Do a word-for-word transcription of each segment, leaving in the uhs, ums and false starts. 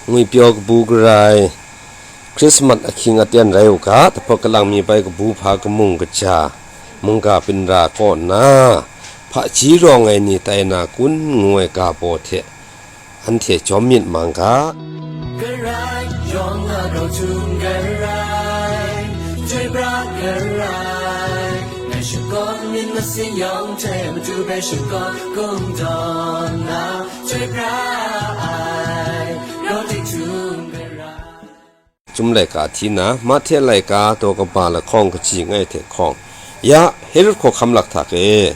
Ngwipyaw kabu garai, Krismas ahkying aten rai u ga, tahpawt kalang mi bai kabu hpa kamung kaja, mungga binra kaw nna, hpaji rawng ai ni tai na kun ngu ai ga baw hte, anhte jawm myit mang ga. Garai, yawng a grau htum garai, chyoi pra garai, ngai shakawn myit masin yawng hte matu bai shakawn kungdawn na, chyoi pra ai, grau tik htum garai. Chyum laika hti na, Mahte laika daw kaba lahkawng kaji langai hte hkawng, ya Herod hkawhkam lakhtak e,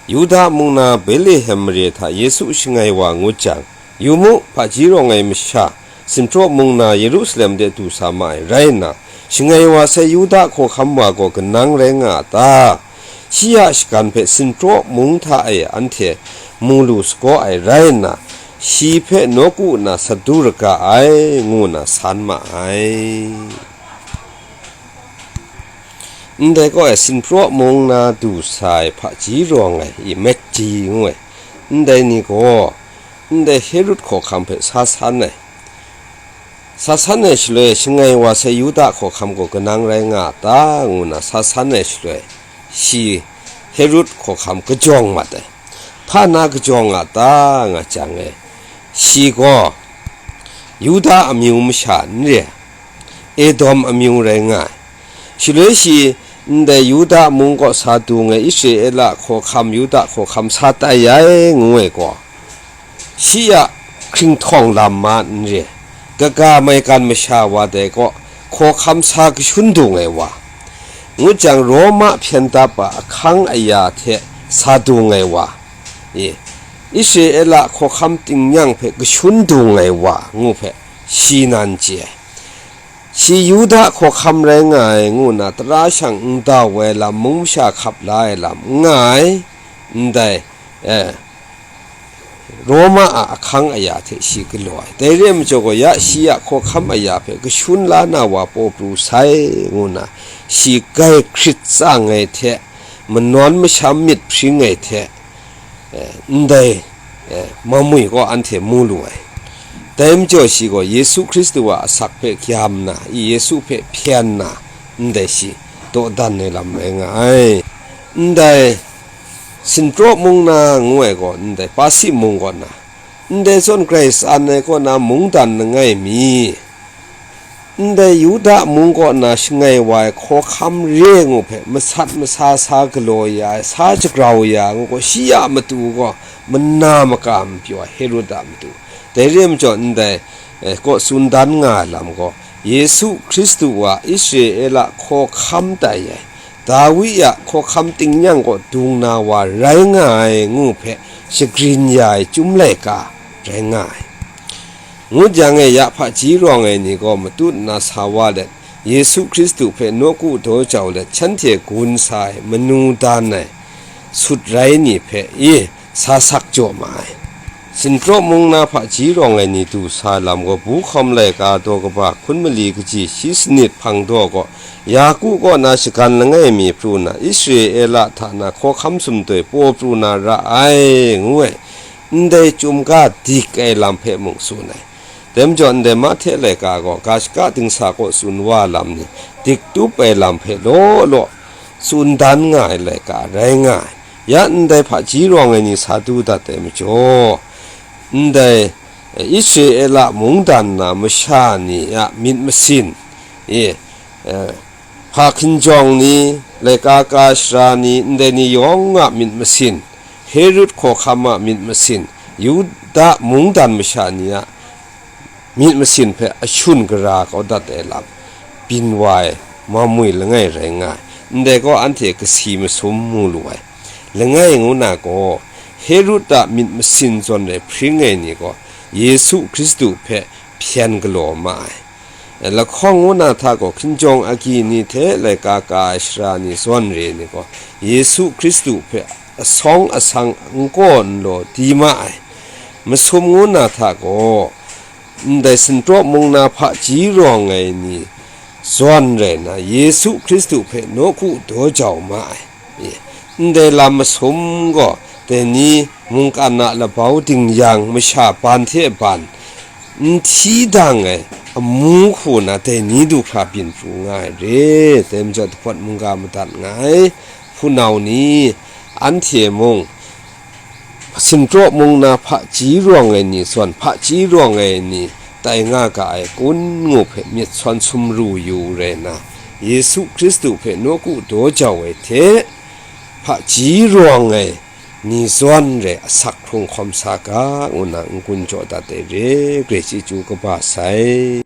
Yuda mung na Betlehem mare hta Yesu shangai wa ngut jang, yu mu, hpaji rawng ai masha, Sinpraw mung na Yerusalem de du sa ma ai rai nna, shangai wa sai Yuda hkawhkam wa gaw kanang rai nga a ta? Shi a shagan hpe Sinpraw mung hta e anhte mu lu sagaw ai rai nna, shi hpe nawku na sat du raga ai, ngu na san ma ai. Ndai kaw e, Sinpraw mung na du sa ai hpaji rawng ai i Magi ngu ai, ndai ni gaw ndai Herod hkawhkam hpe sa san ai. Sa san ai shaloi, shangai wa sai Yuda hkawhkam gaw kanang rai nga a ta? Ngu na sa san ai shaloi, shi Herod hkawhkam kajawng mat ai. Hpa na kajawng a ta nga jang e, shi gaw Yuda amyu masha n re ai, Edom amyu rai nga ai. Shaloi shi ndai Yuda mung kaw sa dung ai Israela hkawhkam, Yuda hkawhkam sa tai ai ngu ai gaw, shi a hkringhtawng lam ma n re, kaga maigan masha wa dai kaw hkawhkam sa kashun dung ai wa, ngut jang Roma hpyen dap a ahkang aya hte sa dung ai wa, e, Israela hkawhkam tingnyang hpe kashun dung ai wa ngu hpe shi nan chye ai. Shi Yuda hkawhkam rai nga ai ngu na tara shang n dau ai lam, mung masha hkap la ai lam n nga ai, ndai, eh, Roma a ahkang aya hte shi galaw ai. Dai re ai majaw gaw, ya shi a hkawhkam aya hpe kashun la na wa paw pru sai, ngu na shi gai hkrit tsang ai hte, manawn masham myit hpring ai hte, eh, ndai, eh, mamwi gaw anhte mu lu ai. Dai majaw shi gaw Yesu Hkristu a asak hpe gyam na, i Yesu hpe hpyen na, ndai shi dawdan ai lam rai nga ai. Ndai Sinpraw mung na ngu ai gaw ndai Pasi mung kaw na, ndai zawn grai tsan ai kaw na mungdan langai mi, ndai Yuda mung kaw na shangai wa ai hkawhkam re ngu hpe masat masa sa galaw ya ai, sa jagrau ya ai ngu gaw, shi a matu gaw mana maka n pyaw ai, Herod a matu. Dai re ai majaw, ndai, eh, kaw tsun dan nga ai lam gaw, Yesu Hkristu wa Israela hkawhkam tai ai, Dawi a hkawhkam tingnyang kaw dung na wa rai nga ai ngu hpe shagrin ya ai Chyum laika rai nga ai. Ngut jang e, ya hpaji rawng ai ni gaw matut nna sa wa let, Yesu Hkristu hpe nawku daw jau let, shanhte gun sa ai, manu dan ai, sut rai ni hpe i sa sak jaw ma ai. Sinpraw mung na hpaji rawng ai ni du sa lam gaw, Bu Hkawm laika daw kaba hkun mali kaji shi sanit hpang daw gaw, Yaku kaw na shagan langai mi pru na, Israela hta na hkawhkam sumtoi paw pru na ra ai, ngu ai. Ndai Chyum ga dik ai lam hpe mung tsun ai. Dai majaw, ndai Mahte laika gaw ga shaka dingsa kaw tsun wa lam ni, dik tup ai lam hpe law law tsun dan nga ai laika rai nga ai. Ya ndai hpaji rawng ai ni sa du dat ai majaw, ndai, eh, Israela mungdan na masha ni a myit masin, e, eh, hpa hkinjawng ni, laika ka shara ni, ndai ni yawng a myit masin, Herod hkawhkam a myit masin, Yuda mungdan masha ni a myit masin hpe ashun gara kau dat ai lam, byin wa ai mamwi langai rai nga ai. Ndai gaw, anhte kasi masum mu lu ai. Langai ngu na gaw, Herod a myit masin zawn rai hpring ai ni gaw, Yesu Hkristu hpe hpyen galaw ma ai. Lahkawng ngu na hta gaw, hkinjawng agyi ni hte laika ka ai shara ni zawn re ni gaw, Yesu Hkristu hpe asawng asang n kaw n law di ma ai. Masum ngu na hta gaw, ndai Sinpraw mung na hpaji rawng ai ni zawn rai na, Yesu Hkristu hpe nawku daw jau ma ai. E, ndai lam masum gaw, dai ni mungkan a labau dingyang masha ban hte ban, n hti dang ai amu hku na dai ni du hkra byin pru nga ai re. Dai majaw, dahpawt mungga madat nga ai hpunau ni, anhte mung, sinpraw mung na hpaji rawng ai ni zawn, hpaji rawng ai ni tai nga ga ai kun ngu hpe myit sawn sumru yu rai na, Yesu Hkristu hpe nawku daw jau ai hte, hpaji rawng ai ni zawn rai asak hkrung hkawm sa ga, ngu na n-gun jaw dat ai re. Grai chyeju kaba sai.